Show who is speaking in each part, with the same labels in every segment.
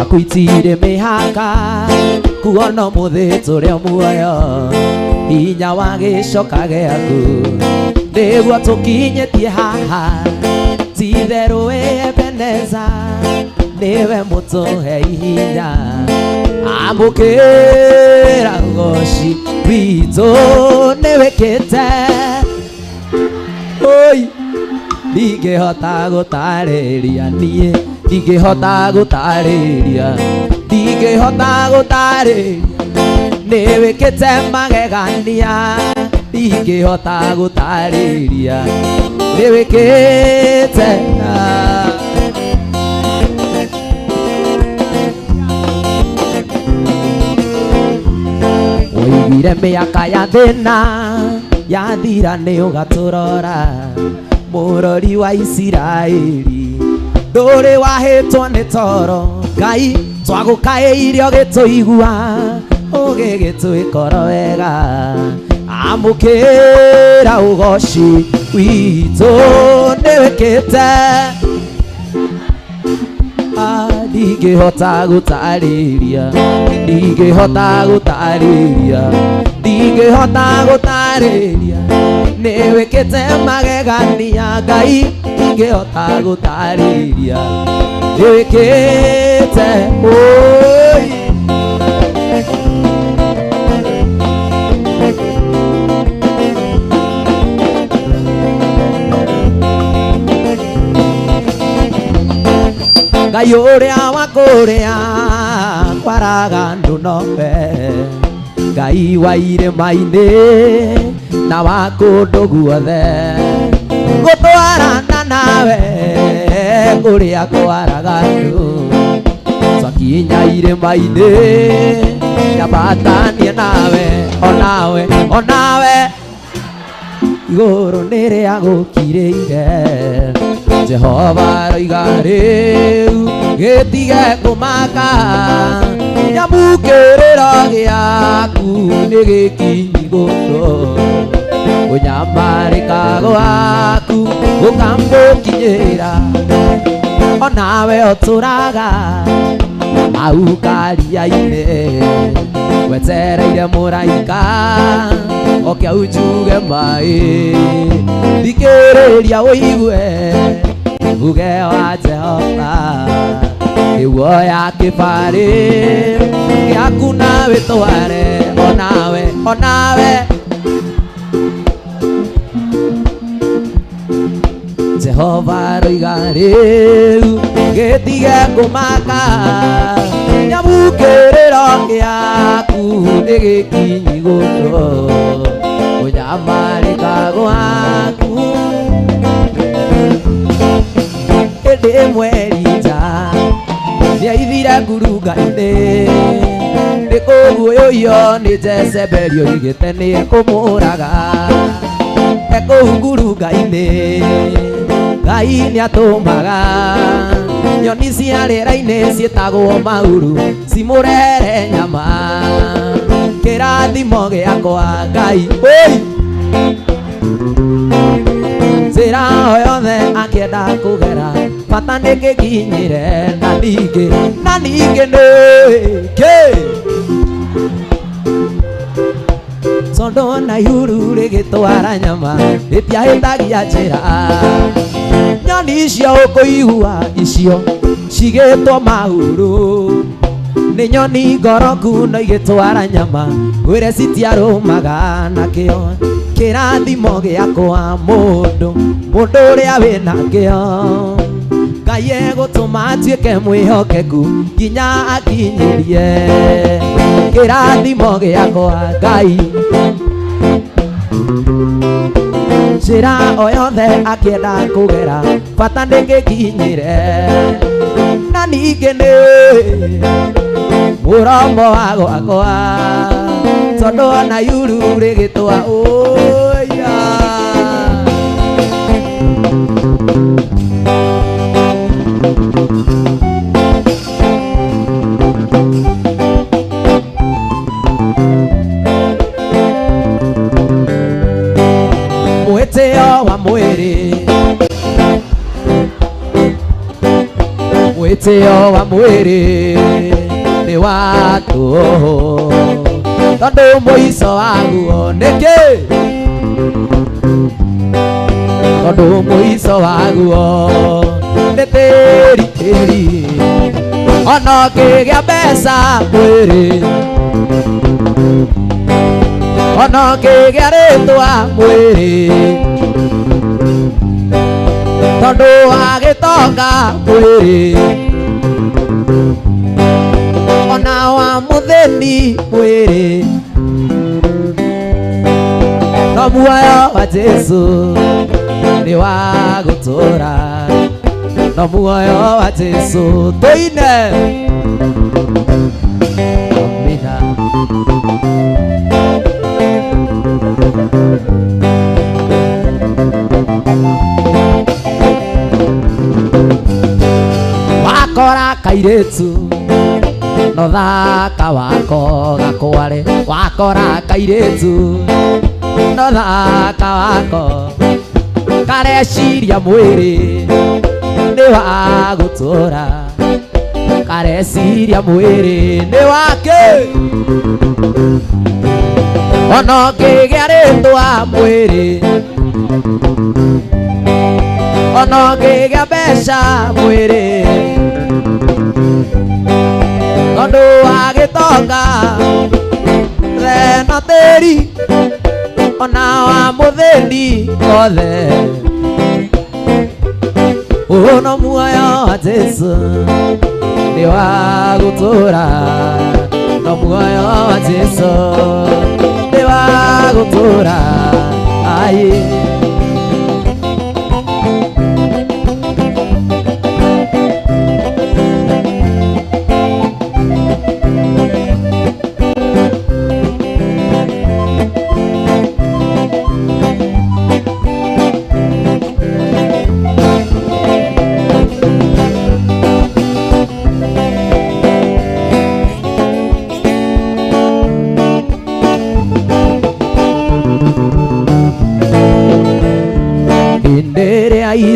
Speaker 1: Ciaku itirĩ mĩhaka kuona ũmũthĩ tũrĩ o muoyo hinya wa gĩcoka gĩaku nĩguo tũkinyĩtie haha ti-itherũ Ebeneza nĩwe mũtũhe hinya amũkĩra ũgoci witũ nĩwĩkĩte oi ndingĩhota gũtarĩria niĩ ndingĩhota gũtarĩria ndingĩhota gũtarĩria nĩwĩkĩte magegania ndingĩhota gũtarĩria nĩwĩkĩte Woigire mĩaka ya thĩna yathira nĩ ũgatũrora mũrori wa Isiraeli ndũrĩ wahĩtwo nĩ toro Ngai twagũkaĩire ũgĩtũigua ũgĩgĩtwĩkoro wega amũkĩra ũgoci witũ nĩwĩkĩte ndingĩhota gũtarĩria ndingĩhota gũtarĩria ndingĩhota gũtarĩria nĩwĩkĩte magegania Ngai ndingĩhota gũtarĩria nĩwĩkĩte oi Ngai ũrĩa wa kũrĩa kwaraga andũ nowe Ngai wa irĩma-inĩ na wa kũndũ guothe gũtwarana nawe kũrĩa kwaraga andũ twakinya irĩma-inĩ nyambatanie nawe onawe onawe igũrũ nĩrĩa gũkirĩire Jehova aroiga rĩu gĩtige kũmaka nyamũkĩrĩro gĩaku nĩ gĩkinyi gũkũ ũnyamarĩka gwaku gũkamũkinyĩra onawe ũtũraga hau karia-inĩ wetereire mũraika oke aunjuge maĩ thikĩrĩria ũigue uge wa Jehova nĩguo ya kĩbarĩ gĩaku na wĩtware onawe onawe Jehova aroiga rĩu gĩtige kũmaka nyamũkĩrĩro gĩaku nĩ gĩkinyi gũkũ ũnyamarĩka gwaku ĩndĩ ĩmwe Elija nĩaithire ngurunga-inĩ nĩ kũguũyũio nĩ Jezebeli oigĩte nĩekũmũraga ekũu ngurunga-inĩ Ngai nĩatũmaga nyoni cia rĩera-inĩ ciĩtagwo mauru cimũrehere nyama kĩrathimo gĩakwa Ngai oi njĩra o yothe akĩenda kũgera bata nĩ gĩkinyĩre na ningĩ nĩ kĩ tondũ ona ihuru rĩgĩtwara nyama rĩtiahĩtagia njĩra nyoni icio ũkũigua icio cigĩtwo mahuru nĩ nyoni ngoroku no igĩtwara nyama ngwĩre citiarũmaga nakĩo kĩrathimo gĩakwa mũndũ mũndũ ũrĩa wĩnakĩo Ngai egũtũma atuĩke mwĩhokeku nginya akinyĩrie kĩrathimo gĩakwa Ngai njĩra o yothe akĩenda kũgera bata nĩ gĩkinyĩre na ningĩ nĩ mũromo wa gwakwa tondũ ona ihuru rĩgĩtwa ũya mwĩtĩo wa mwĩrĩ Mwĩtĩo wa mwĩrĩ nĩ wa tũhũ tondũ mũico waguo nĩkĩ tondũ mũico waguo nĩ tĩri tĩri ona ũkĩgĩa mbeca mwĩrĩ ona ũkĩgĩa rĩtwa mwĩrĩ tondũ wa gĩtonga mwĩrĩ ona wa mũthĩni mwĩrĩ no muoyo wa Jesũ nĩ wa gũtũũra no muoyo wa Jesũ tũine amina. Wakora kairĩtu no thaka wako gakware wakora kairĩtu no thaka wako kareciria mwĩrĩ nĩ wa gũtũũra kareciria mwĩrĩ nĩ wake ona ũkĩgĩa rĩtwa mwĩrĩ ona ũkĩgĩa mbeca mwĩrĩ tondũ wa gĩtonga thena tĩri ona wa mũthĩni othe no muoyo wa Jesũ nĩ wa gũtũũra no muoyo wa Jesũ nĩ wa gũtũũra ai.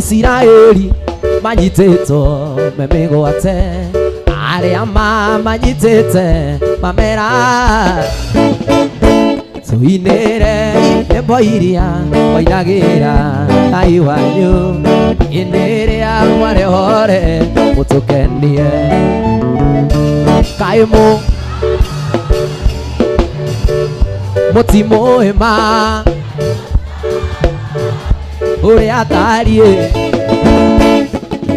Speaker 1: Isiraeli manyitĩtwo me mĩgwate arĩa mamanyitĩte mamera tũinĩre nyĩmbo iria moinagĩra Ngai wanyu hĩndĩ ĩrĩa mwarehore mũtũkenie kaĩ mũtimũĩ ma ũrĩa atariĩ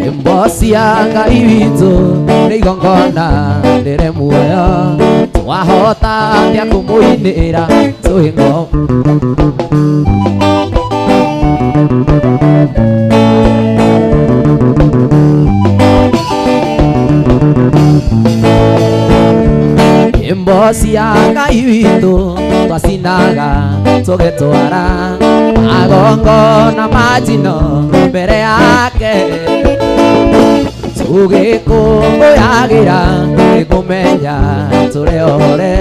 Speaker 1: nyĩmbo cia Ngai witũ nĩ igongona rĩrĩ muoyo twahota atĩa kũmũinĩra twĩ ngoma. Nyĩmbo cia Ngai witũ twacinaga tũgĩtwara magongona ma njino mbere yake tũgĩkũngũyagĩra nĩ kũmenya tũrĩ ohore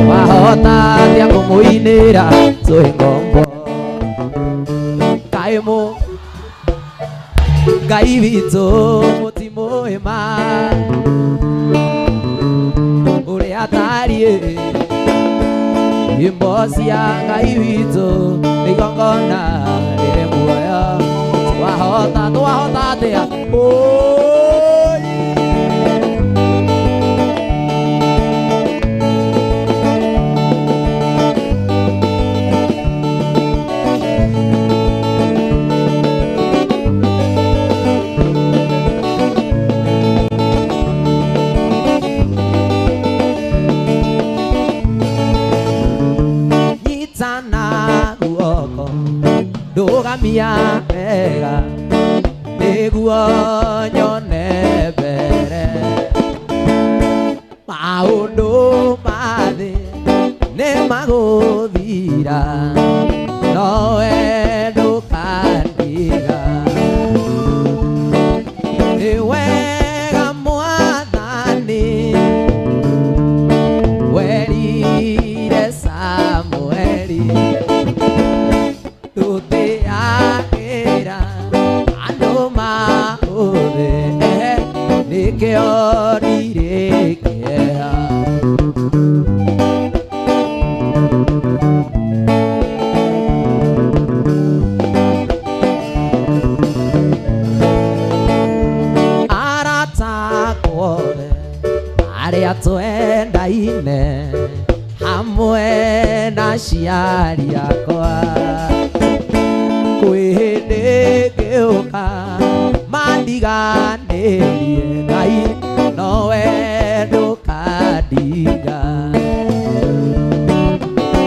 Speaker 1: wahota atĩa kũmũinĩra twĩ ngombo kaĩ Ngai witũ mũtimũĩ ma ũrĩa atariĩ nyĩmbo cia Ngai witũ nĩ igongona rĩrĩ muoyo twahota twahota atĩa ndũgamia wega nĩguo nyone mbere maũndũ ma thĩ nĩ magũthira nowe ndũkandiga nĩ wega Mwathani werire Samueli tũtĩagĩra andũ maũthĩ. Nĩkĩo ndirĩ kĩeha. Arata akwa othe arĩa twendaine hamwe na aciari akwa, kwĩ hĩndĩ ngĩũka mandiganĩrie, Ngai nowe ndũkandiga.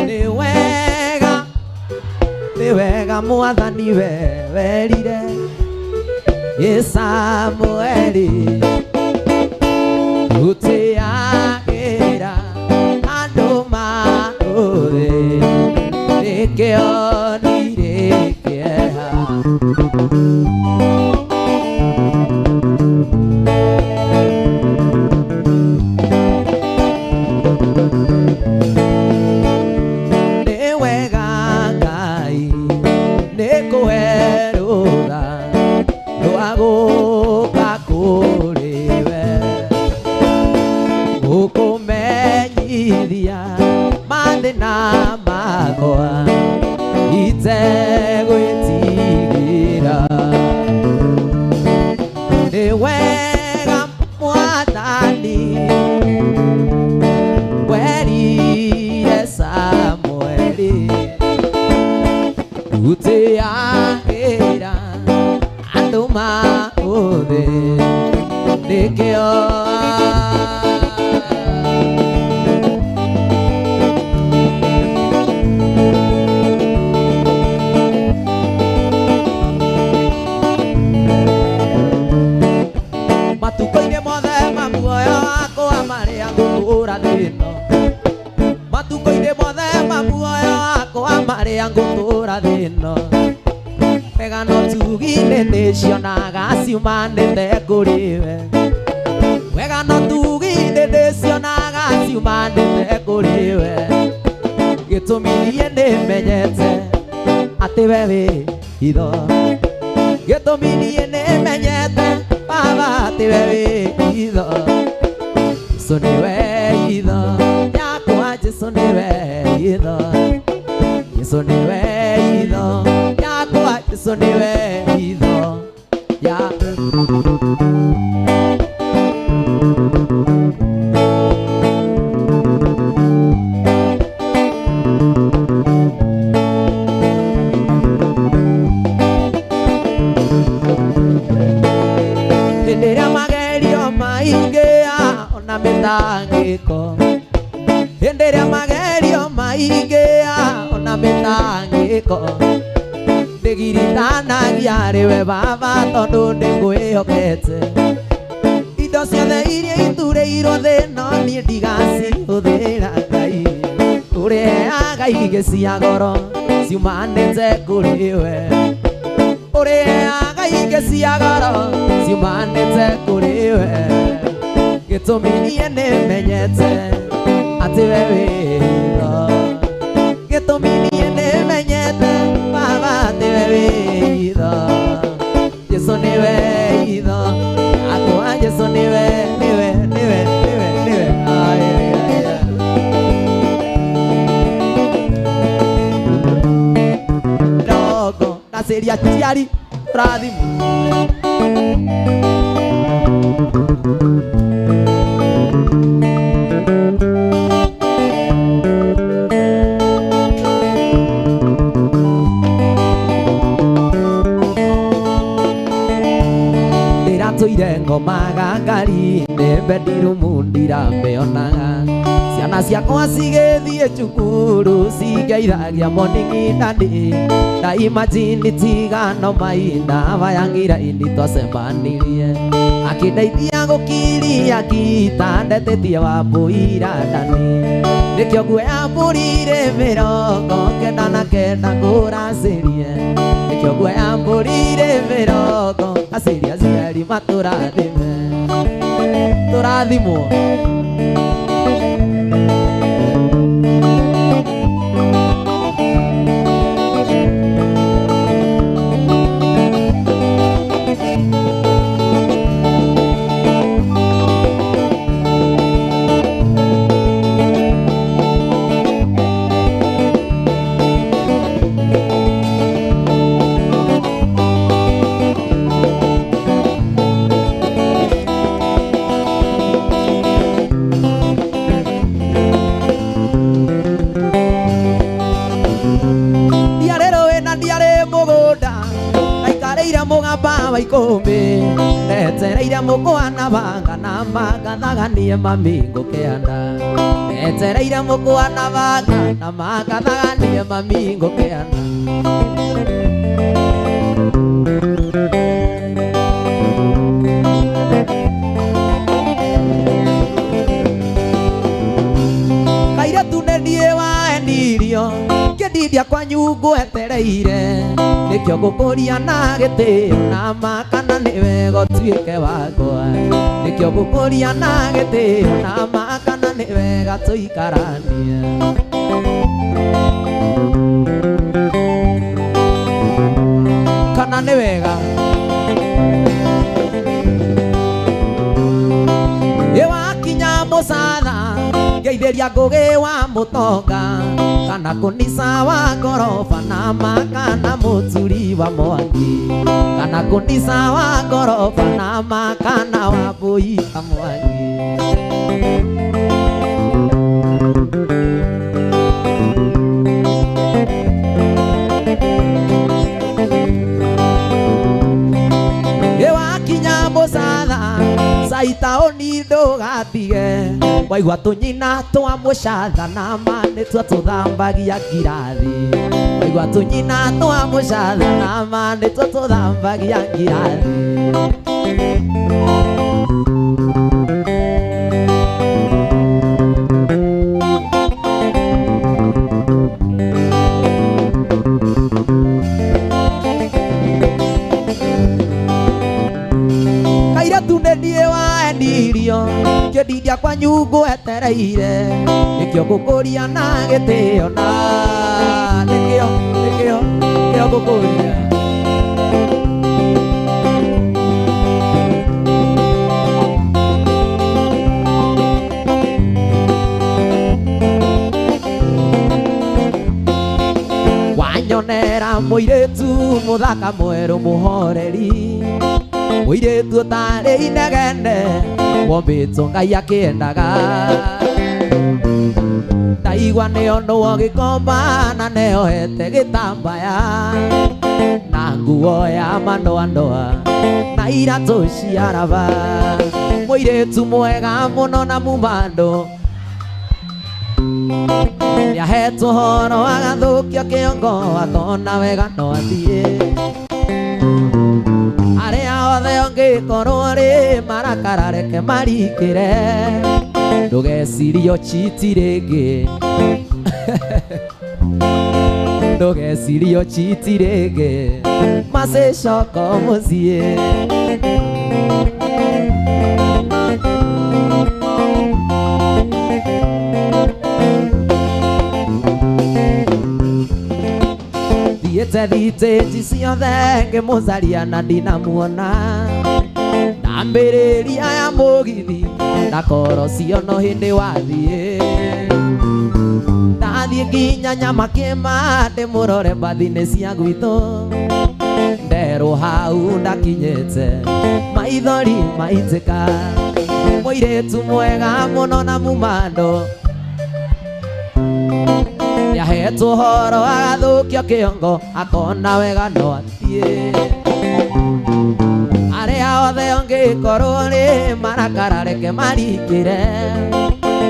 Speaker 1: Nĩ wega, nĩ wega Mwathani we werire ĩ Samueli gũtĩagĩra andũ maũthĩ, nĩkĩo ndirĩ kĩeha. Nĩ wega Ngai nĩ kũhe rũtha rwa gũka kũrĩ we, gũkũmenyithia mathĩna makwa itegwĩtigĩra. Nĩ wega Mwathani werire Samueli gũtĩagĩra andũ maũthĩ, nĩkĩo matukũ-inĩ mothe ma muoyo wakwa marĩa ngũtũũra thĩ ĩno, matukũ-inĩ mothe ma muoyo wakwa marĩa ngũtũũra thĩ ĩno, wega no tugi-inĩ nĩcionaga ciumanĩte kũrĩ we, wega no tugi-inĩ nĩcionaga ciumanĩte kũrĩ we. Gĩtũmi niĩ nĩmenyete atĩ we wĩ hitho, gĩtũmi niĩ nĩmenyete Baba atĩ we wĩ hitho. Jesũ nĩwe hitho yakwa, Jesũ nĩwe hitho, Jesũ nĩwe hitho yakwa, Jesũ nĩwe hitho ya. Hĩndĩ ĩrĩa magerio maingĩ ona mĩtangĩko, hĩndĩ ĩrĩa magerio maingĩ ona mĩtangĩko, ndĩgiritanagia arĩ we Baba tondũ nĩngwĩhokete. Indo ciothe iria iturĩirwo thĩ ĩno niĩ ndigacihũthĩra Ngai, ũrĩheaga ingĩ cia goro ciumanĩte kũrĩ we, ũrĩheaga ingĩ cia goro ciumanĩte kũrĩ we. Gĩtũmi niĩ nĩmenyete atĩ we wĩ hitho, gĩtũmi niĩ nĩmenyete Baba atĩ we wĩ hitho. Jesũ nĩwe hitho yakwa, Jesũ nĩwe, nĩwe, nĩwe, nĩwe, nĩwe. Ai, ai, ai, ai. Mĩrongo ndacĩria aciari tũrathimwo. Ndĩratũire ngomaga ngari-inĩ bedroom ndiramĩonaga, ciana ciakwa cigĩthiĩ cukuru cingeithagia morning daddy, na imagine tigano maina bayangira-inĩ twacemanirie, akĩndeithia gũkiria kita ndetĩtie wambũira ndani, nĩkĩo nguoya mbũri-rĩ 99 ngũracĩrie, nĩkĩo nguoya mbũri-rĩ mĩrongo aciria aciari matũrathime, tũrathimwo. Ndetereire mũkwa na banga na magathaganie mami ngũkĩanda. Ndetereire mũkwa na banga na magathaganie mami ngũkĩanda. Kairĩtu nĩ niĩ waendirio kĩndindia kwanyu ngwetereire nĩkĩo ngũkũria na gĩtĩo na ma kana nĩ wega ũtuĩke wakwa nĩkĩo ngũkũria na gĩtĩo na ma kana nĩ wega tũikaranie. Kana nĩ wega ĩwakinya mũcatha ngeithĩria ngũgĩ wa mũtonga kana kũnica wa ngoroba na ma kana mũturi wa mwaki kana kũnica wa ngoroba na ma kana wa mbũi wa mwaki. Ĩwakinya mũcatha caitaũni ndũgatige waigua tũnyina twa mũcatha na ma nĩtuo tũthambagia ngirathi waigua tũnyina twa mũcatha na ma nĩtuo tũthambagia ngirathi. Kairĩtu nĩ niĩ waendirio kĩndindia kwanyu ngwetereire nĩkĩo ngũkũria na gĩtĩo na nĩkĩo nĩkĩo nĩkĩo ngũkũria. Wanyonera mũirĩtu mũthaka mwerũ mũhoreri mũirĩtu ũtarĩ inegene wombĩtwo Ngai akĩendaga ndaigua nĩonwo gĩkomba na nĩohete gĩtambaya na nguo ya mandoandoa na iratũ cia raba mũirĩtu mwega mũno na mumando nĩahetwo horo agathũkio kĩongo akona wega no athiĩ arĩa othe ũngĩkorwo rĩ marakara reke marikĩre ndũgecirie ũchiti rĩngĩ ndũgecirie ũchiti rĩngĩ macicoka mũciĩ. Thiĩte thitĩnji ciothe ngĩmũcaria na ndinamuona ndambĩrĩria ya mũgithi ndakoro ciono hĩndĩ wathiĩ ndathiĩ nginya Nyamakĩma ndĩmũrore mbathi-inĩ cia gwitũ nderwo hau ndakinyĩte maithori maitĩka mũirĩtu mwega mũno na mumando nĩahetwo horo agathũkio kĩongo akona wega no athiĩ arĩa othe ũngĩkorwo rĩ marakara reke marikĩre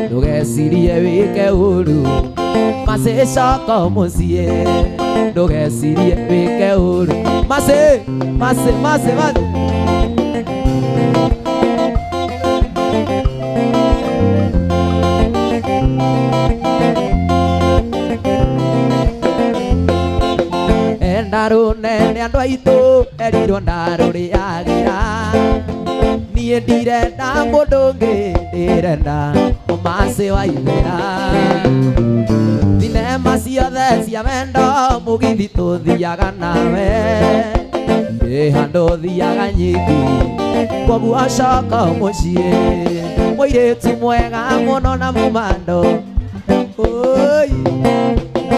Speaker 1: ndũgecirie wĩke ũru macicoka mũciĩ ndũgecirie wĩke ũru maci maci maci maci. Ndarũnene andũ aitũ erirwo ndarũrĩagĩra niĩ ndirenda mũndũ ũngĩ ndĩrenda mũmacĩ wa ithera thinema ciothe cia wendo mũgithi tũthiaga nawe ndĩ handũ thiaga nyiki koguo coka mũciĩ mũirĩtu mwega mũno na mumando oi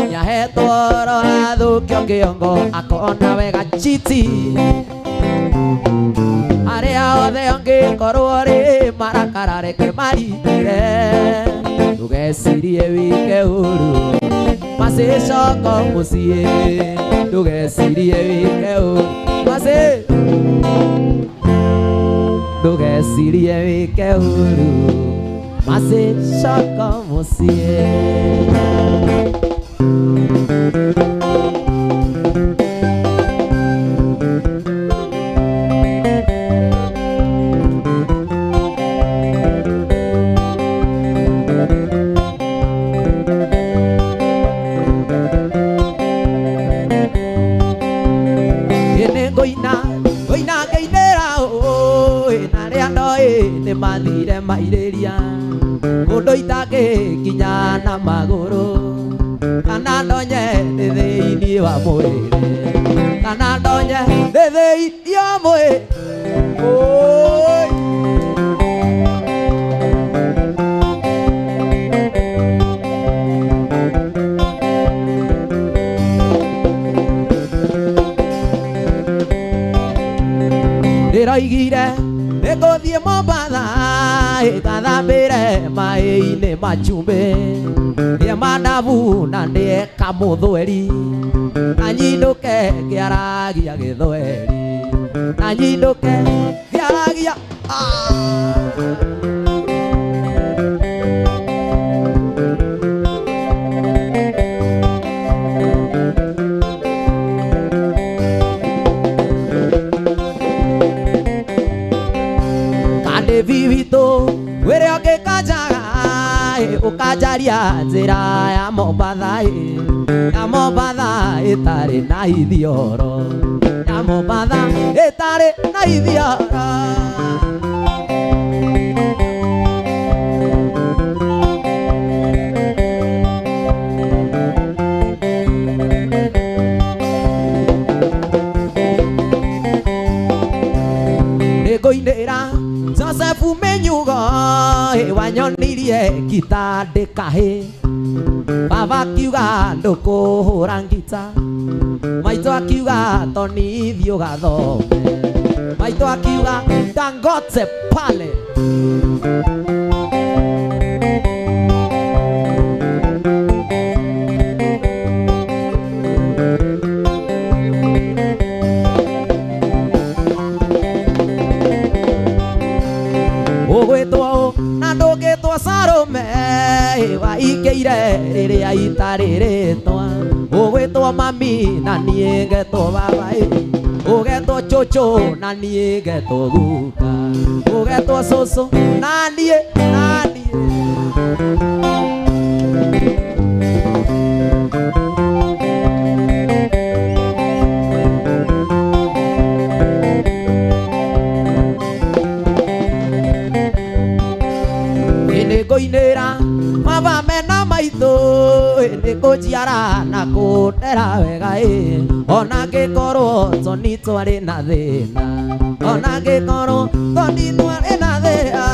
Speaker 1: nĩahetwo horo athũkio kĩongo akona wega chiti arĩa othe ũngĩkorwo rĩ marakara reke marikĩre ndũgecirie wĩke ũru macicoka mũciĩ ndũgecirie wĩke ũru maci. Ndũgecirie wĩke ũru macicoka mũciĩ. Mathire mairĩria kũndũ itangĩkinya na magũrũ kana ndonye ndĩ thĩinĩ wa mwĩrĩ kana ndonye ndĩ thĩinĩ wa mwĩrĩ. Ndĩroigire nĩngũthiĩ Mombatha ngathambĩre maĩ-inĩ ma cumbĩ ndĩe mandabu na ndĩe kamũthweri na nyindũke ngĩaragia gĩthweri na nyindũke ngĩaragia. Vivitu wĩrĩ ũngĩkanjaga ũkanjaria njĩra ya Mombatha ya Mombatha ĩtarĩ na ithioro ya Mombatha ĩtarĩ na ithioro. Nĩngũinĩra Joseph Menyugo wanyonirie ngita ndĩkahĩ baba akiuga ndũkũhũra ngita maitũ akiuga toni thiĩ ũgathome maitũ akiuga Dangote pale. Ũgwĩtwo na ndũngĩtwo Salome waikĩire rĩrĩa itarĩ rĩtwa ũgwĩtwo mami na niĩ ngetwo baba ũgetwo cũcũ na niĩ ngetwo guka ũgetwo cũcũ na niĩ na niĩ. Nĩngũinĩra baba mena maitũ nĩngũnjiara na kũndera wega ona ngĩkorwo toni twarĩ na thĩna ona ngĩkorwo toni twarĩ na thĩna.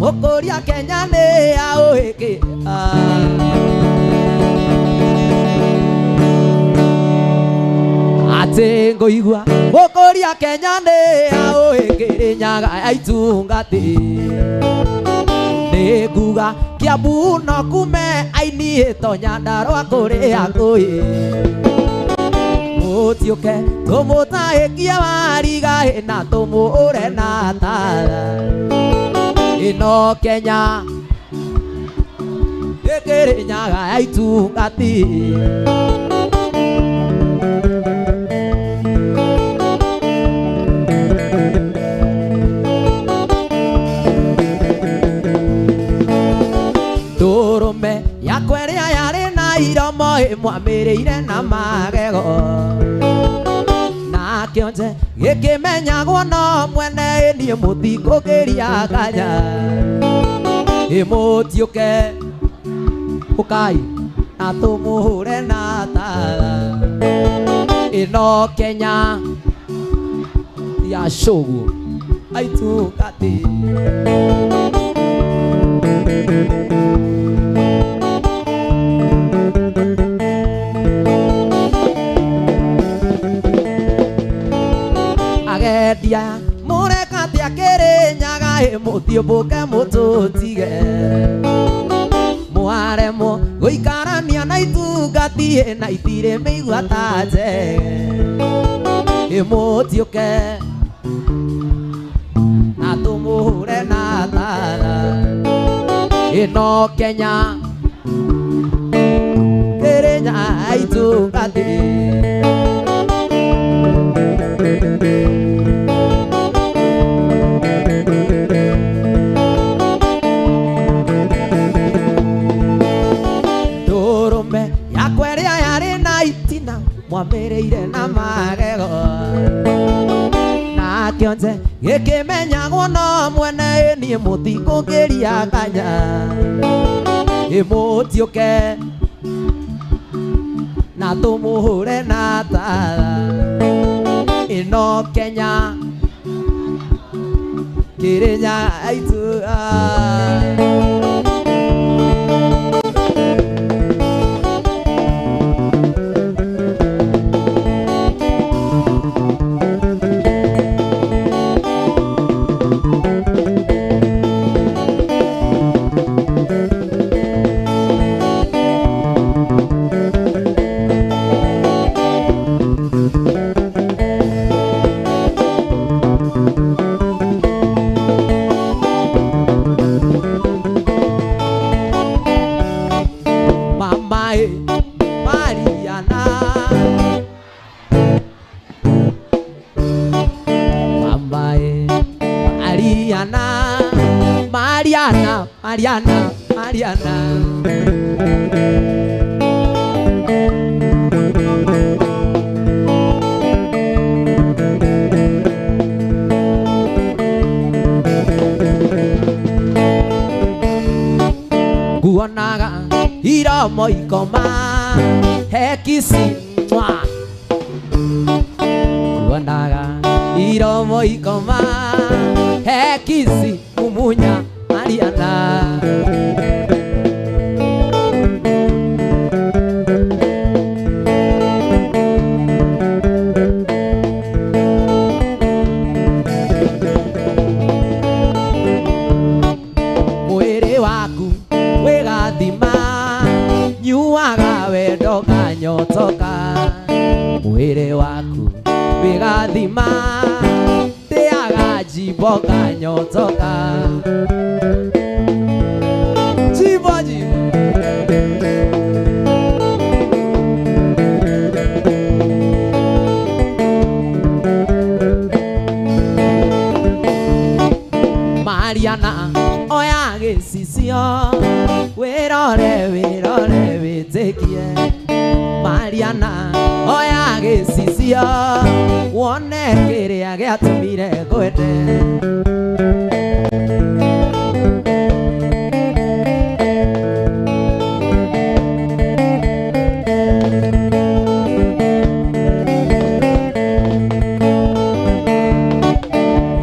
Speaker 1: Mũkũria Kenya nĩ aũĩkĩ atĩ ngũigua mũkũria Kenya nĩ aũĩkĩrĩ nyaga ya itungati nĩnguga Kiambu no kume aini ĩto Nyandarũa kũrĩ akũĩ mũtiũke tũmũtahĩkie wariga na tũmũũre na tara ĩno Kenya ĩkĩrĩ nyaga ya itungati. Ndũrũme yakwa ĩrĩa yarĩ na iromo ĩmwamĩrĩire na magego na kĩonje gĩkĩmenyagwo no mwene niĩ mũtikũgĩria kanya ĩmũtiũke ũkai na tũmũhũre na tara. Ĩno Kenya ya shogu aitungati. Agendia mũrekatia Kĩrĩnyaga ĩ mũthiũmbũke mũtũtige mwaremwo gũikarania na itungati na itirĩ mĩigua ta njege ĩ mũtiũke na tũmũhũre na tara ĩno Kenya Kĩrĩnyaga itungati. Mwambĩrĩire na magego na kĩonje gĩkĩmenyagwo no mwene niĩ mũtikũngĩria kanya ĩ mũtiũke na tũmũhũre na tara ĩno Kenya Kĩrĩnyaga itua. Mariana, Mama Mariana, Mariana, Mariana, Mariana. Guonaga iromo ikoma hekisi mwa guonaga iromo ikoma hekisi mumunya Mariana. Mwĩrĩ waku wĩgathima nyuaga wendo kanyotoka mwĩrĩ waku wĩgathima ndĩaga njimbo kanyotoka njimbo njimbo. Mariana oya gĩcicio wĩrore wĩrore wĩtĩkie Mariana oya gĩcicio wone kĩrĩa gĩatũmire ngwende.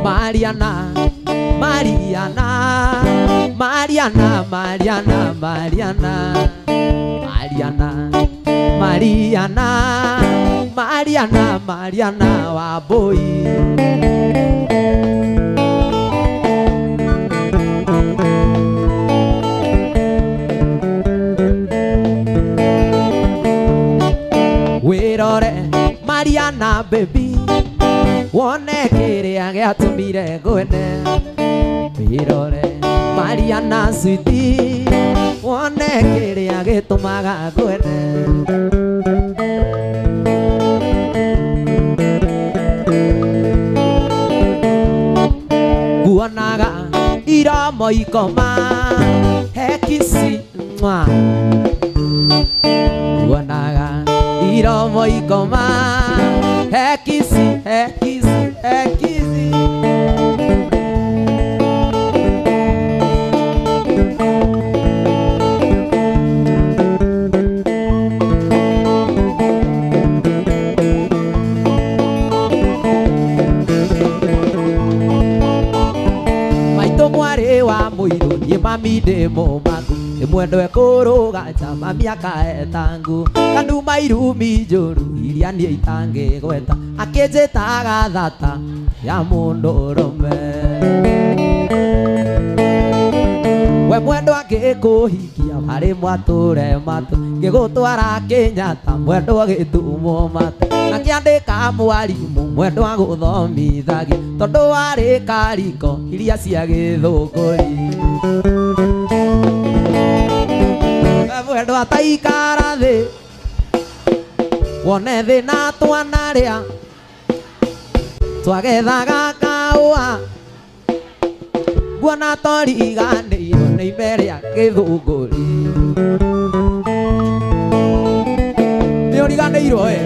Speaker 1: Mariana, Mariana, Mariana, Mariana, Mariana, Mariana, Mariana, Mariana, Mariana Wambui. Wĩrore Mariana baby wone kĩrĩa gĩatũmire ngwende wĩrore Mariana sweetie wone kĩrĩa gĩtũmaga ngwende. Guonaga iromo ikoma hekisi mwa guonaga iromo ikoma hekisi hekisi hekisi. Gĩtũmi ndĩ mũmaku nĩ mwendwa ekũrũga njama mĩaka ĩtangu kanduma irumi njũru iria niĩ itangĩgweta akĩnjĩtaga thata ya mũndũ ũrũme. We mwendwa ngĩkũhikia harĩ mwatũre matũ ngĩgũtwara Kenyatta mwendwa gĩthumo matũ na kĩandĩka mwarimũ mwendwa gũthomithagia tondũ warĩ kariko iria cia gĩthũngũri. We mwendwa taikara thĩ wone thĩna twanarĩa twagethaga kaũa nguona toriganĩirwo nĩ ime rĩa gĩthũngũri. Nĩ ũriganĩirwo we?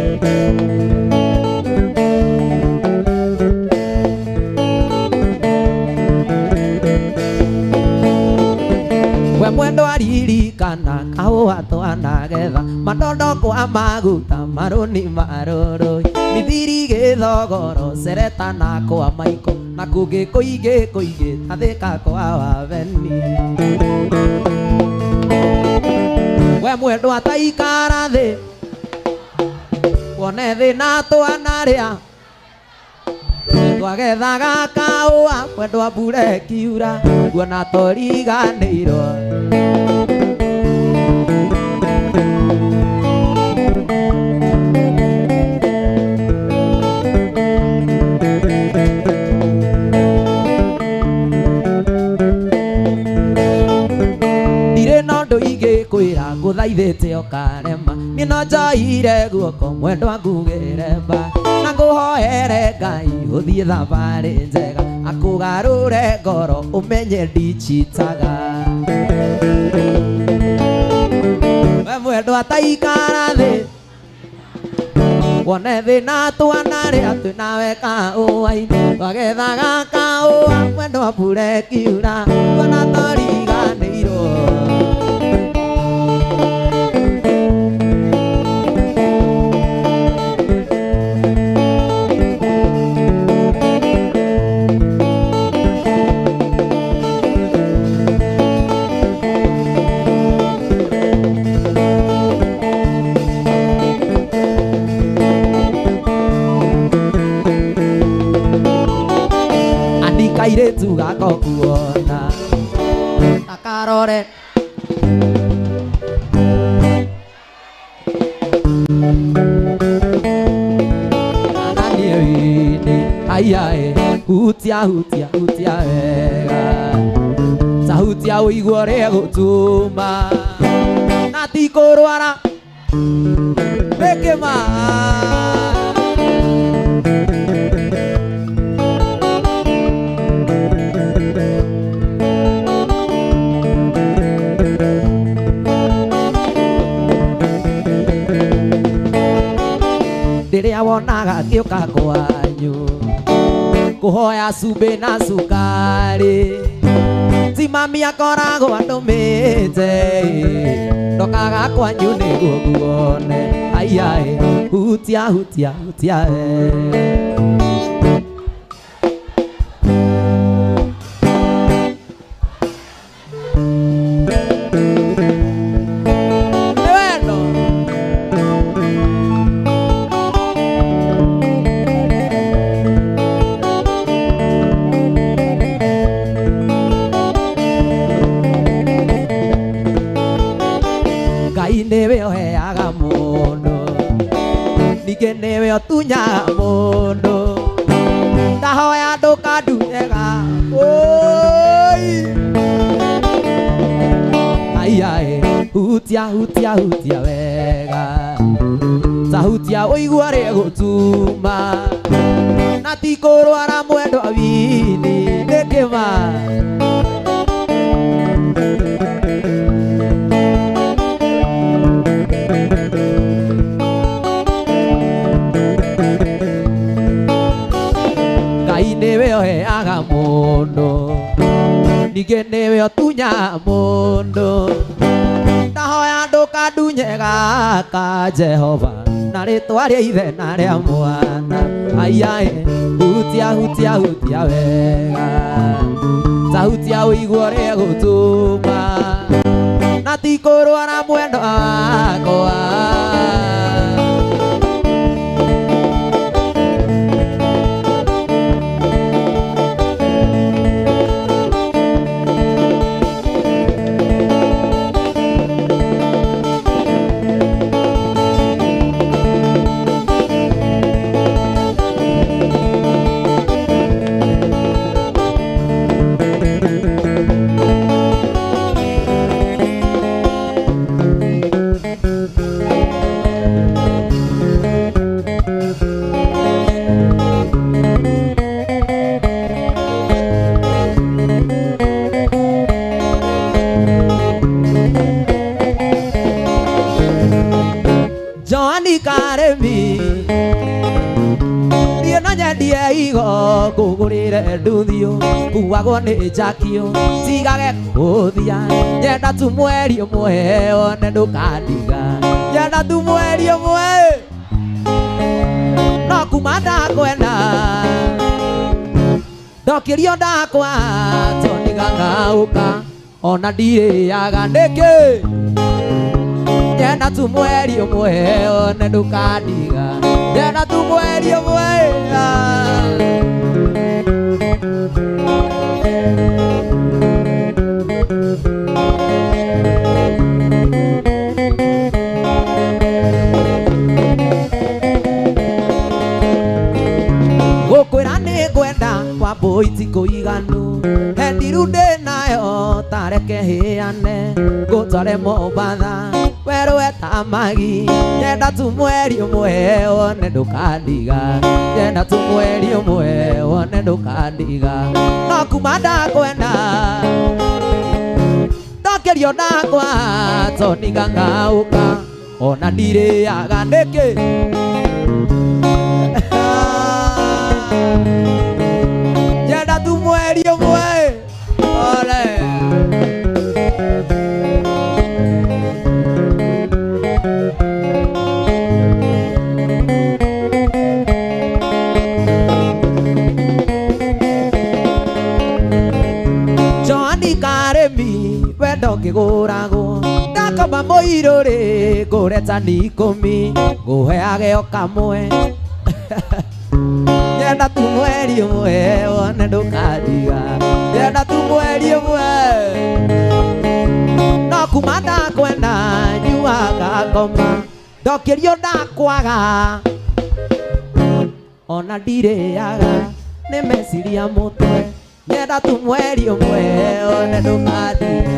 Speaker 1: We mwendwa ririkana kahũa twanagetha mandondo kwa maguta marũni marũrũi mithiri gĩthogoro cereta na kwa maiko na kũngĩ kũingĩ kũingĩ tathĩka kwa waveni. We mwendwa taikara thĩ wone thĩna twanarĩa twagethaga kaũa mwendwa mbura ĩkiura nguona toriganĩirwo. Ndirĩ na ũndũ ingĩkwĩra ngũthaithĩte ũkarema niĩ no njoire guoko mwendwa ngugĩre mba na ngũhoere Ngai ũthiĩ thabarĩ njega akũgarũre ngoro ũmenye ndichitaga. We mwendwa taikara thĩ wone thĩna twanarĩa twĩ nawe kaũa-inĩ twagethaga kaũa mwendwa mbura ĩkiura nguona toriganĩirwo. Kairĩtu gakokuona takarore kana niĩ wini aiae hutia hutia hutia wega ta hutia ũigue ũrĩa gũtuma na ti kũrwara nĩkĩma. Rĩrĩa wonaga ngĩũka kwanyu kũhoya cumbĩ na cukari ti mami akoragwo andũmĩte ndokaga kwanyu nĩguo nguone aiae hutia hutia hutia wega. Nĩ wendo. Ngai nĩwe ũheaga mũndũ ningĩ nĩwe ũtunyaga mũndũ ndahoya ndũkandunyega oi aiae hutia hutia hutia wega ta hutia ũigue ũrĩa gũtuma na ti kũrwara mwendwa wini nĩkĩma. Ngai nĩwe ũheaga mũndũ ningĩ nĩwe ũtunyaga mũndũ ndahoya ndũkandunye gaka Jehova na rĩtwa rĩa ithe na rĩa mwana aiae hutia hutia hutia wega Tahutia ũigua ũrĩa gũtũma na ti kũrwara mwendwa wakwa. Joani Karemi niĩ no nyendie igo ngũgũrĩre nduthio kuagwo nĩ njakio tigage kũthia nyenda tu mweri ũmwe one ndũkandiga nyenda tu mweri ũmwe no kuma ndakwenda ndokĩrio ndakwa tondĩgang'aũka ona ndirĩaga nĩkĩ nyenda tu mweri ũmwe one ndũkandiga nyenda tu mweri ũmwe. Gũkwĩra nĩ ngwenda kwa mbũi ti kũiganu hendiru ndĩ nayo tareke hĩane ngũtware Mombatha werũ etamagi nyenda tu mweri ũmwe one ndũkandiga nyenda tu mweri ũmwe one ndũkandiga no kuma ndakwenda ndokĩrio ndakwa toniga ng'aũka ona ndirĩaga nĩkĩ. Nyenda tu mweri ũmwe ole. Joani Karemi wendo ngĩgũragwo ndakoma mũirũ rĩ ngũre tani ikũmi ngũheage o kamwe nyenda tu mweri ũmwe one ndũkandiga nyenda tu mweri ũmwe no kuma ndakwenda nyuaga ngoma ndokĩrio ndakwaga ona ndirĩaga nĩ meciria mũtwe nyenda tu mweri ũmwe one ndũkandiga.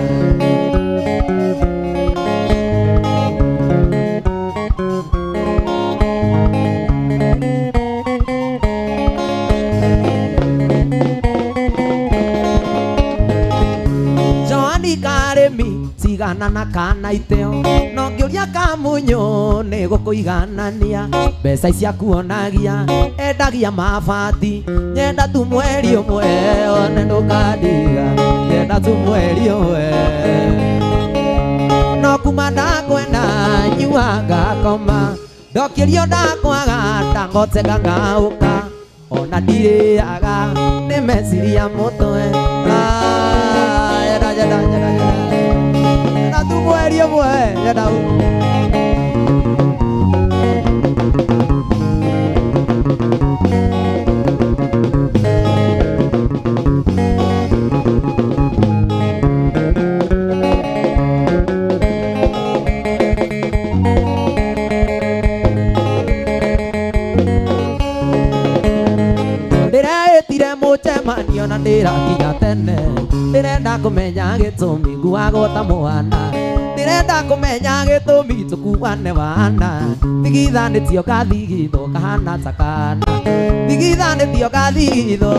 Speaker 1: Joani Karemi tigana na kana iteo no ngĩũria kamunyũ nĩ gũkũiganania mbeca icia kuonagia endagia mabati nyenda tu mweri ũmwe one ndũkandiga nyenda tu mweri ũmwe no kuma ndakwenda nyuaga ngoma ndokĩrio ndakwaga ndangoteka ng'aũka ona ndirĩaga nĩ meciria mũtwe. Nyenda nyenda nyenda nyenda tu mweri ũmwe nyenda. Ndĩreĩtire mũcemanio na ndĩrakinya tene ndĩrenda kũmenya gĩtũmi nguagwo ta mwana ndĩrenda kũmenya gĩtũmi tũkuane wana thigithanĩtio gathigithwo kahana ta kana thigithanĩtio gathigithwo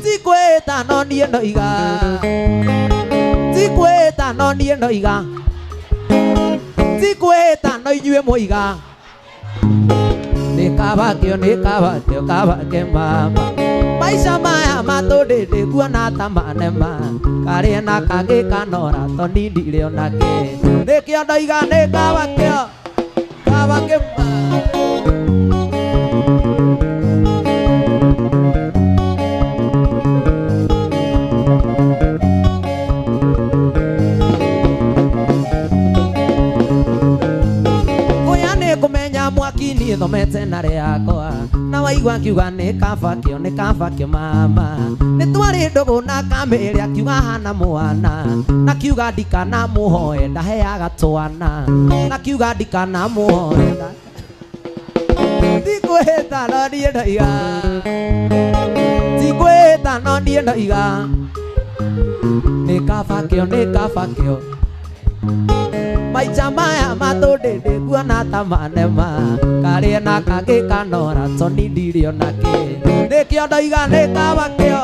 Speaker 1: ti kwĩta no niĩ ndoiga ti kwĩta no niĩ ndoiga ti kwĩta no inyuĩ mwoiga nĩ kabakĩo nĩ kabakĩo kabake mama maisha maya matũndĩndĩ kuona ta manema karĩ na kangĩ kanora toni ndirĩ onake nĩkĩo ndoiga nĩ kabakĩo kabake mama. itena rĩakwa na waigua ngiuga nĩ kaba kĩo nĩ kaba kĩo mama nĩ twarĩ ndũgũ na kamĩrĩ akiuga hana mwana na kiuga ndikana mũhoe ndaheaga twana na kiuga ndikana mũhoe ndikwĩhĩta no niĩ ndoiga ndikwĩhĩta no niĩ ndoiga nĩ kaba kĩo nĩ kaba kĩo maica maya matũndĩndĩ nguona ta manema karĩ na kangĩ kanora toni ndirĩ ona kĩ nĩkĩo ndoiga nĩ kaba kĩo.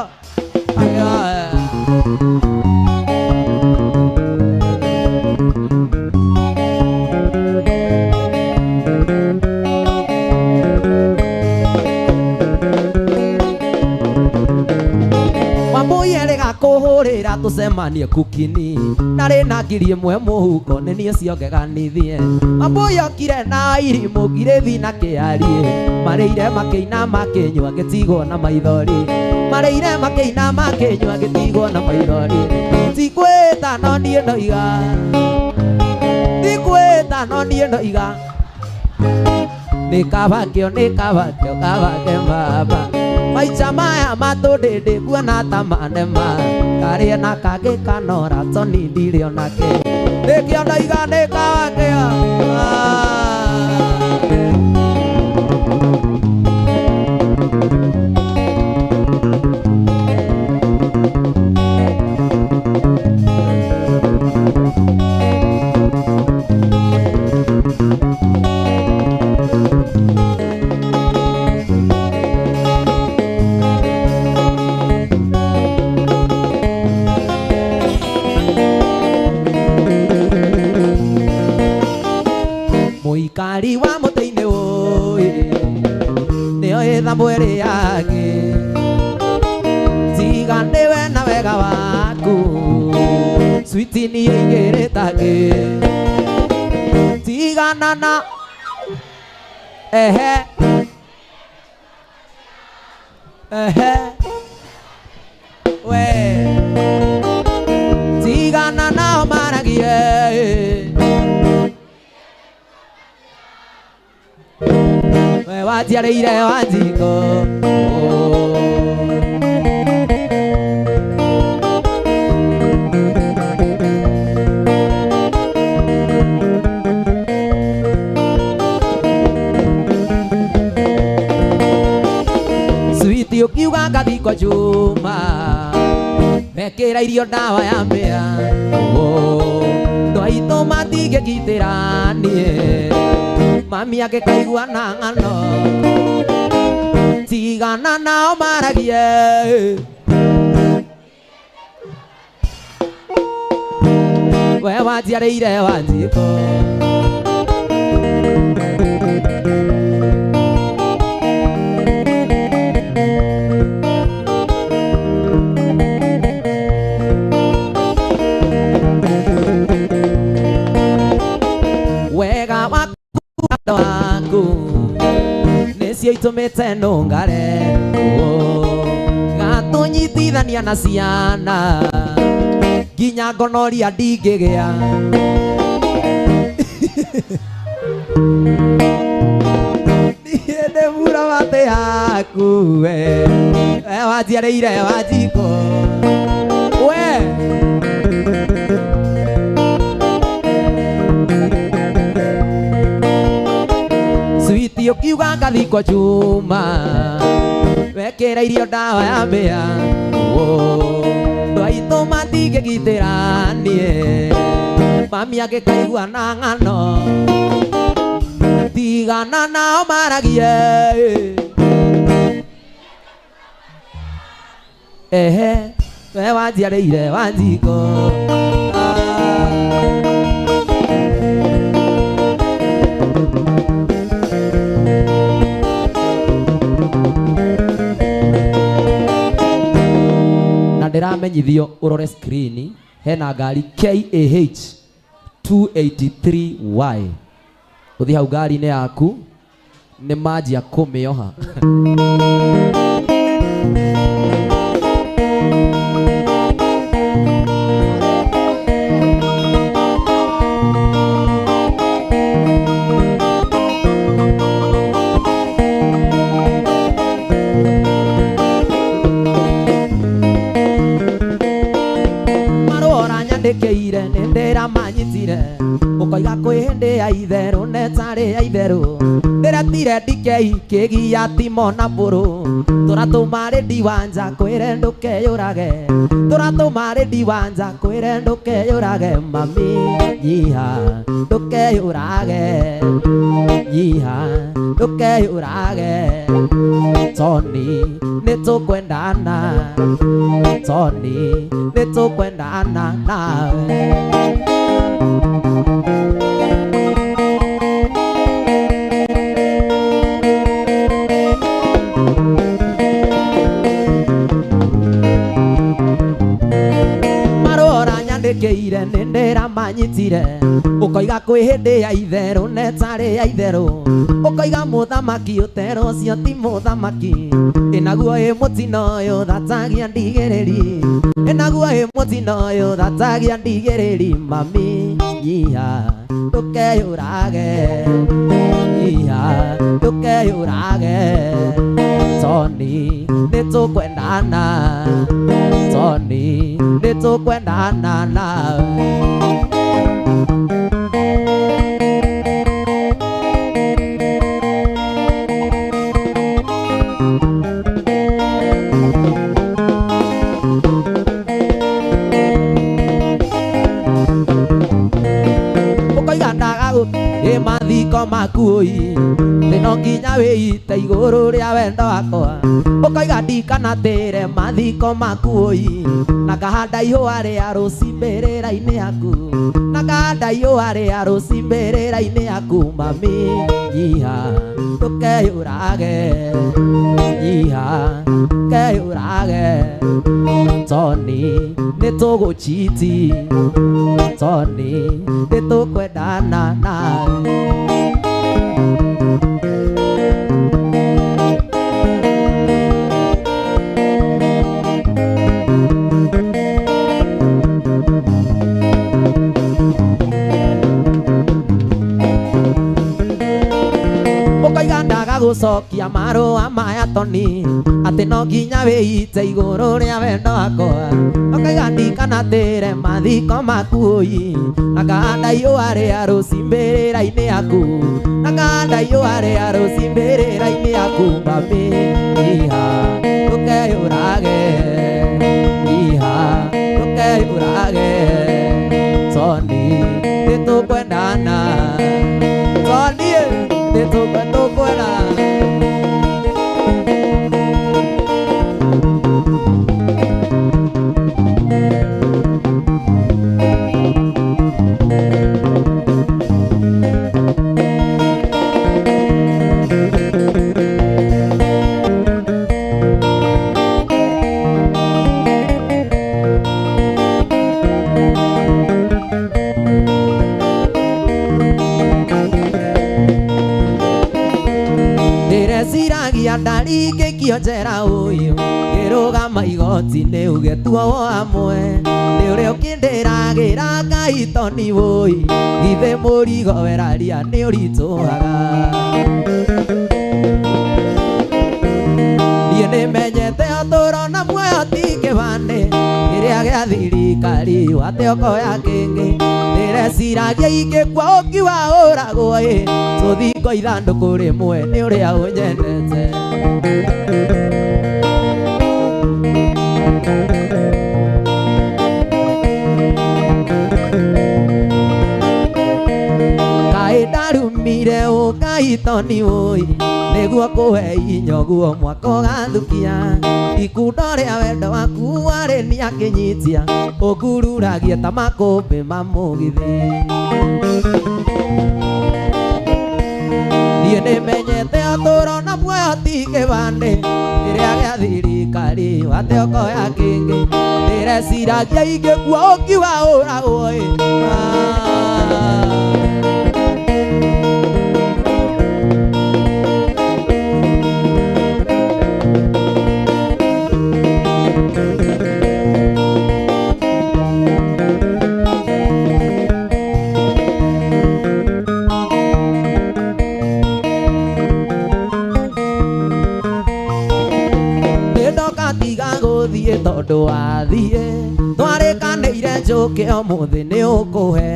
Speaker 1: Kuhurira tucemanie kukini nari na 1,000 muhuko ni nie ciongeganithie mambuya okire na irimũ ngirĩthi na kĩarie marĩire makĩina makĩnyua ngĩtigwo na maithori marĩire makĩina makĩnyua ngĩtigwo na maithori tikwĩta no niĩ ndoiga tikwĩta no niĩ ndoiga nĩ kaba kĩo nĩ kaba kĩo kaba ke baba maica maya matũndĩndĩ nguona ta manema karĩ na kangĩ kanora toni ndirĩ ona kĩ nĩkĩo ndoiga nĩ kaba kĩo. Mũikari wa mũtĩ-inĩ ũyũ nĩoĩ thambo ĩrĩa yake tiga nĩwe na wega waku switi niĩ ingĩrĩtangĩ tigana na ehe ehe we tigana nao maragie we wanjiarĩire Wanjikũ switi ũkiuga ngathi kwa Juma mekĩra irio ndawa ya mbĩa ndũ aitũ matingĩngitĩra niĩ mami angĩkaigua na ng'ano tigana nao maragie we wanjiarĩire Wanjikũ wega waku waku nĩcio itũmĩte nũngare gatũnyitithania na ciana nginya ngonoria ndingĩgĩa niĩ ndĩ mũramati yaku we we wanjiarĩire Wanjikũ we switi ũkiuga ngathi kwa Juma wekĩra irio ndawa ya mbĩa ndũ aitũ matingĩgitĩra niĩ mami angĩkaigua na ng'ano tigana nao maragie ehe we wanjiarĩire Wanjikũ. Ndĩramenyithio ũrore screen hena ngari KAH 283Y ũthiĩ hau ngari-inĩ yaku nĩ manjia kũmĩoha. Ũkoiga kwĩ hĩndĩ ya itherũ netarĩ ya itherũ ndĩretire ndikei kĩgia timo na mbũrũ tũratũma rĩndi wanja kwĩre ndũkeyũrage tũratũma rĩndi wanja kwĩre ndũkeyũrage mami nyiha ndũkeyũrage nyiha ndũkeyũrage Tony nĩtũkwendana Tony nĩtũkwendana nawe. Nyandĩkĩire nĩ ndĩramanyitire ũkoiga kwĩ hĩndĩ ya itherũ netarĩ ya itherũ ũkoiga mũthamaki ũtero ũcio ti mũthamaki ĩnaguo ĩ mũtino ũyũ thatagia ndigĩrĩri ĩnaguo ĩ mũtino ũyũ thatagia ndigĩrĩri mami nyiha ndũkeyũrage nyiha ndũkeyũrage Tony nĩtũkwendana Tony nĩtũkwendana nawe. Ũkoiga ndaga ĩ mathiko maku ũi thĩ no nginya wĩite igũrũ rĩa wendo wakwa ũkoiga ndikanatĩre mathiko maku ũi na ngahanda ihũa rĩa rũcimbĩrĩra-inĩ yaku na ngahanda ihũa rĩa rũcimbĩrĩra-inĩ yaku mami nyiha ndũkeyũrage nyiha ndũkeyũrage Tony nĩtũgũchiti Tony nĩtũkwendana nawe. Ũkoiga ndaga gũcokia marũa maya Tony atĩ no nginya wĩite igũrũ rĩa wendo wakwa ũkoiga ndikanatĩre mathiko maku ũi na ngahanda ihũa rĩa rũcimbĩrĩra-inĩ yaku na ngahanda ihũa rĩa rũcimbĩrĩra-inĩ yaku mami nyiha ndũkeyũrage nyiha ndũkeyũrage Tony nĩtũkwendana Tony nĩtũkwendana. Ndĩreciragia ndaringĩkio njera ũyũ ngĩrũgama igoti-inĩ ũgĩtuo hamwe nĩ ũrĩa ũkĩndĩragĩra Ngai Tony wũi githĩ mũrigo weraria nĩ ũritũhaga niĩ nĩmenyete ũtũũro na muoyo ti kĩbandĩ kĩrĩa gĩa thirikari wate ũkoya kĩngĩ ndĩreciragia ingĩkua ũkiwa ũragwo ĩ tũthingo ithandũkũ rĩmwe nĩ ũrĩa ũnyendete. Kaĩ ndarumire ũkai Tony wũi nĩguo kũhe inyoguo mwaka ũgathukia ikundo rĩa wendo waku warĩ nĩakĩnyitia ũngururagie ta makũmbĩ ma mũgithi niĩ nĩmenyete ũtũũro na muoyo ti kĩbandĩ kĩrĩa gĩa thirikari wate ũkoya kĩngĩ ndĩreciragia ingĩkua ũkiwa ũragwo ĩ. Gũthiĩ tondũ wathiĩ twarĩkanĩire njũke ũmũthĩ nĩ ũkũhe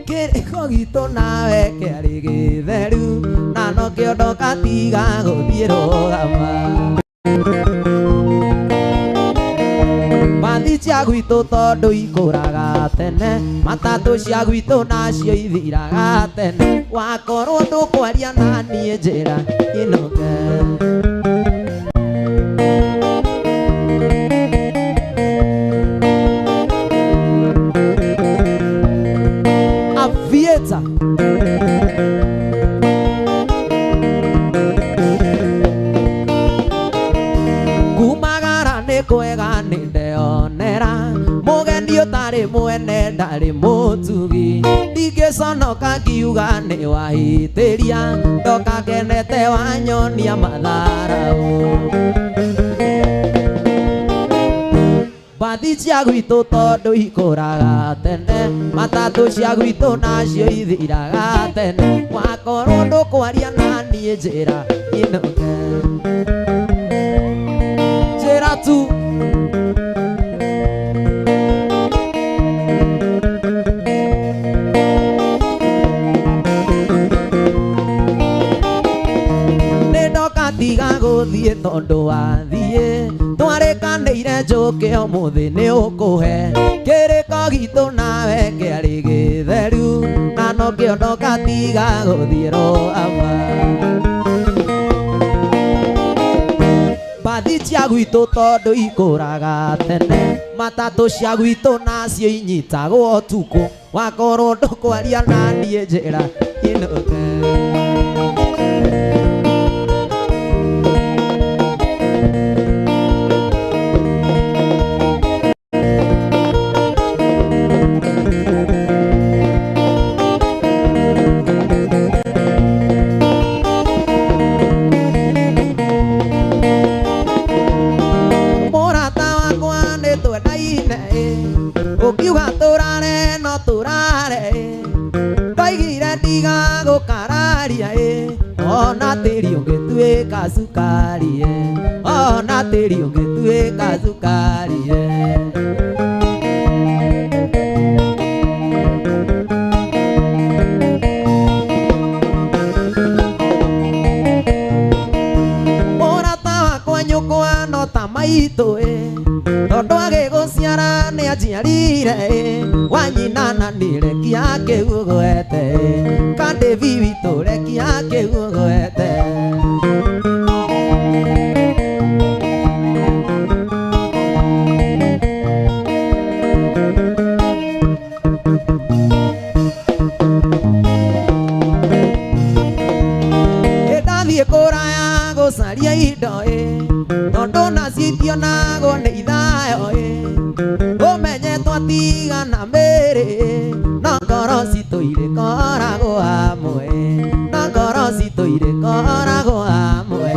Speaker 1: kĩrĩko Gitũ nawe kĩarĩ gĩtheru na nokĩo ndokatiga gũthiĩ rũgama. Mbathi cia gwitũ tondũ ikũraga tene, matatũ cia gwitũ nacio ithiraga tene. Wakorwo ndũkwaria na niĩ njĩra inũke. Avieta. Kumagara nĩ kwega nĩ ndeyonera, mũgeni ũtarĩ mwene ndarĩ mũtugi. Ndingĩconoka ngiuga nĩ wahĩtĩria, ndoka ngenete wanyonia matharaũ. Mbathi cia gwitũ tondũ ikũraga tene, matatũ cia gwitũ nacio ithiraga tene. Wakorwo ndũkwaria na niĩ njĩra inũke. Njĩra tu. Nĩ ndoka tiga gũthiĩ tondũ wathiĩ, twarĩkanĩire njũke ũmũthĩ nĩ ũkũhe. Kĩrĩko gitũ nawe kĩarĩ gĩtheru, na nokĩo ndoka tiga gũthiĩ rũgama. Mbathi cia gwitũ tondũ ikũraga tene, matatũ cia gwitũ nacio inyitagwo ũtukũ. Wakorwo ndũkwaria na niĩ njĩra inũke. Mũrata wakwa nĩ twendaine ĩ, ũkiuga tũrare no tũrare ĩ. Ndoigire ndigagũkararia ĩ, ona tĩri ũngĩtuĩka cukari ĩ, ona tĩri ũngĩtuĩka cukari ĩ. Mũrata wakwa nyũkwa no ta maitũ ĩ, tondũ agĩgũciara nĩ anjiarire ĩ. Wanyina na niĩ rekia kĩu ũgwete ĩ, Kandĩbi witũ rekia kĩu ũgwete. Ndathiĩ kũraya gũcaria indo ĩ, tondũ nacio itionagwo nĩ ithayo ĩ. Ũmenye twatigana mĩĩrĩ ĩ, no ngoro citũ irĩkoragwo hamwe ĩ, no ngoro citũ irĩkoragwo hamwe.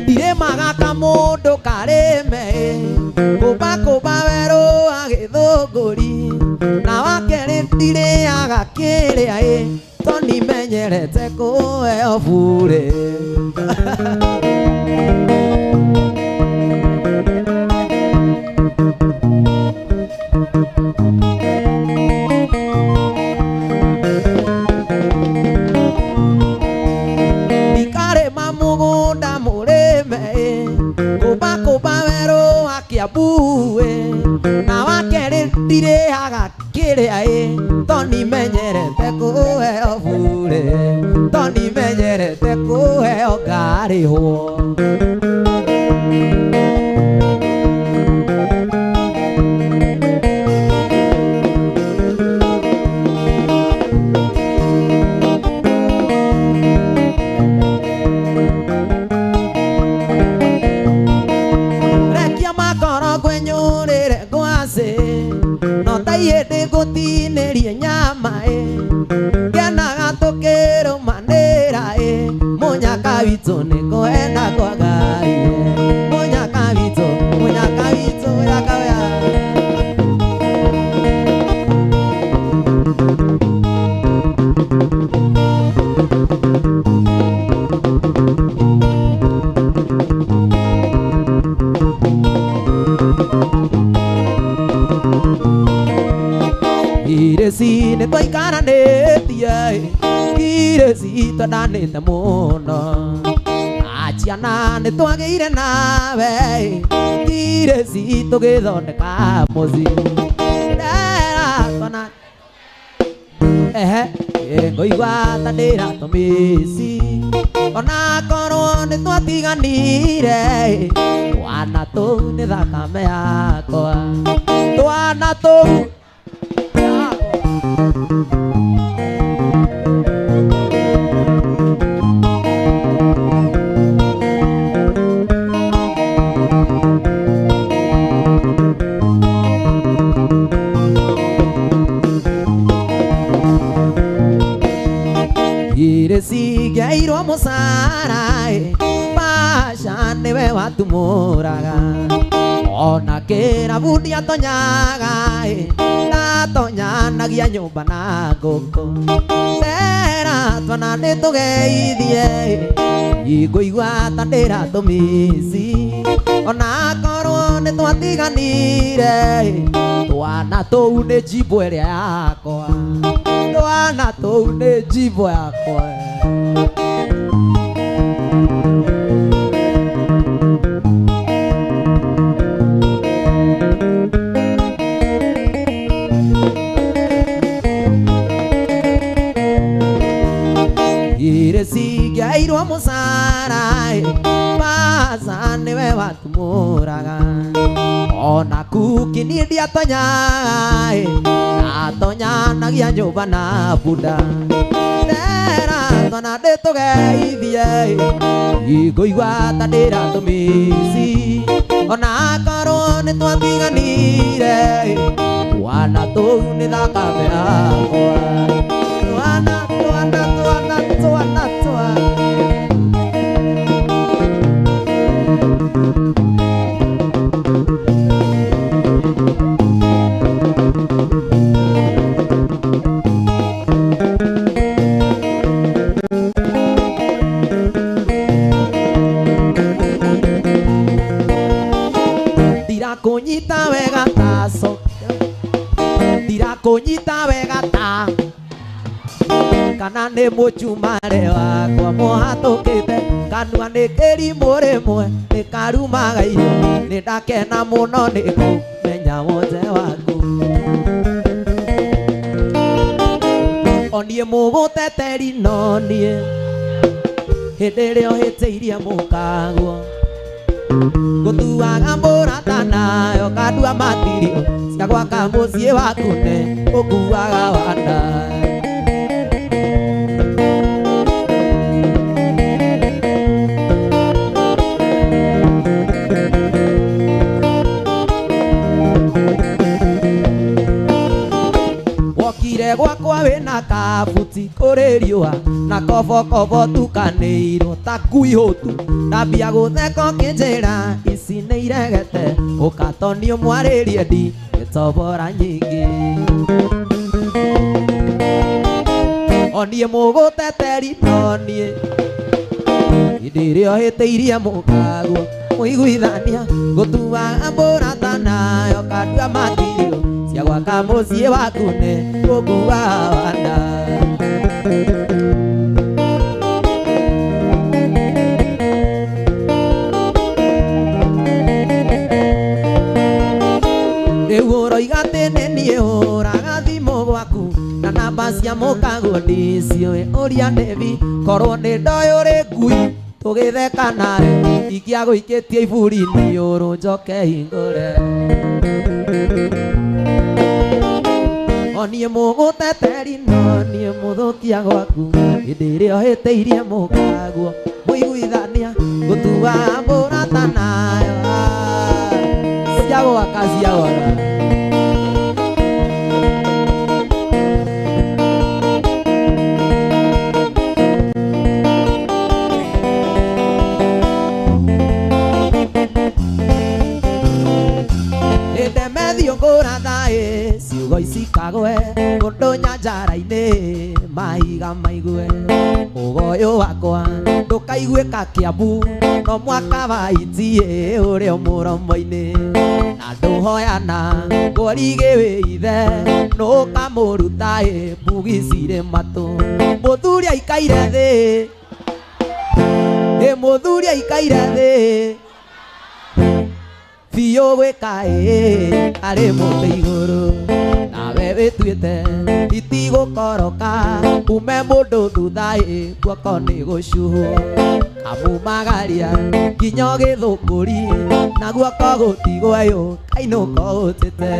Speaker 1: Ndirĩmaga kamũndũ karĩme ĩ, kũmba kũmba werũ wa gĩthũngũri. Na wakerĩ ndirĩaga kĩrĩa ĩ, tondũ menyerete kũheo burĩ. Ndikarĩma mũgũnda mũrĩme ĩ, kũmba kũmba werũ wa Kĩambu ĩ. Na wakerĩ ndirĩaga kĩrĩa ĩ, tondũ menyerete kũheo burĩ, tondũ menyerete kũheo ngarĩhwo. Rekia makoro ngwenyũrĩre ngwacĩ, no ta ihĩndĩ ngũtinĩrie nyama ĩ. Ngenaga tũkĩrũmanĩra ĩ, mũnyaka witũ nĩ kwenda kwa Ngai ĩ. Mũnyaka witũ, mũnyaka witũ, mũnyaka witũ. Kireci nĩ twaikaranĩtie Kireci twendanĩte mũno Aciana nĩ twagĩire nawe Kireci tũgĩthondeka mũciĩ Ndera twana ehe ngũigua ta ndĩratũmĩci ona korwo nĩ twatiganire twana tũu nĩ thakame yakwa twana tũu Irecigeirwo mũcara Pasha nĩwe watumũraga ona kĩrabu ndiatonyaga ndatonyanagia nyũmba na ngũkũ Ndera twana nĩtũgeithie ngũigua ta ndĩratũmici ona korwo nĩtwatiganire twana tũu nĩ njimbo ĩrĩa yakwa twana tũu nĩ njimbo yakwa Irecigeirwo mũcara Pasha nĩwe watumũraga ona kuki niĩ ndiatonyaga ndatonyanagia nyũmba na bunda Ndera twana ndĩtũgeithie ngũigua ta ndĩratũmici ona korwo nĩtwatiganire twana tũu nĩ thakame yakwa twana twana twana twana twana Ndirakunyita wega ta so Ndirakunyita wega ta kana nĩ mũcumarĩ wakwa mũhatũkĩte kanua nĩ kĩrimũ rĩmwe nĩ karumaga irio nĩ ndakena mũno nĩ kũmenya wonje waku Oniĩ mũgũteteri no niĩ hĩndĩ ĩrĩa ũhĩtĩirie mũkaguo Ngũtuaga mũrata nayo kandua matirio cia gwaka mũciĩ waku nĩ ũkuaga wanda Wokire gwakwa wĩna kabuti kũrĩ riũa na kobokobo tukanĩirwo ta ngui hũtu ndambia gũtheka ũkĩnjĩra ici nĩ iregete ũkatonio mwarĩrie ndi gĩtobora nyingĩ Oniĩ mũgũteteri no niĩ hĩndĩ ĩrĩa ũhĩtĩirie mũkaguo mũiguithania ngũtuaga mũrata nayo kandua matirio cia gwaka mũciĩ waku nĩ ũkuaga wanda Rĩu ũroiga atĩ nĩ niĩ hũraga thimũ gwaku na namba cia mũkaguo ndiciũĩ ũria Devi korwo nĩ ndoĩ ũrĩ ngui tũgĩtheka nawe ingĩagũikĩtie iburi niũrũ njoke hingũre Oniĩ mũgũteteri no niĩ mũthũkia gwaku hĩndĩ ĩrĩa ũhĩtĩirie mũkaguo mũiguithania ngũtuaga mũrata nayo cia gwaka cia gwaka Thiũngũra thaĩ ciugo ici kagwe kũndũ nyanjara-inĩ mahiga maigue mũgo ũyũ wakwa ndũkaiguĩka Kĩambu no mwaka wa itiĩ ũrĩ o mũromo-inĩ na ndũhoyana ngorigĩ wĩ ithe nũkamũruta ĩ mbugi cirĩ matũ mũthuri aikaire thĩ ĩ mũthuri aikaire thĩ biũ gwĩka ĩ arĩ mũtĩ igũrũ nawe wĩtuĩte itigũkoroka ume mũndũ thutha ĩ guoko nĩ gũcuhwo kamumagaria nginya gĩthũngũri na guoko gũtigweyũ kainũka ũtĩte.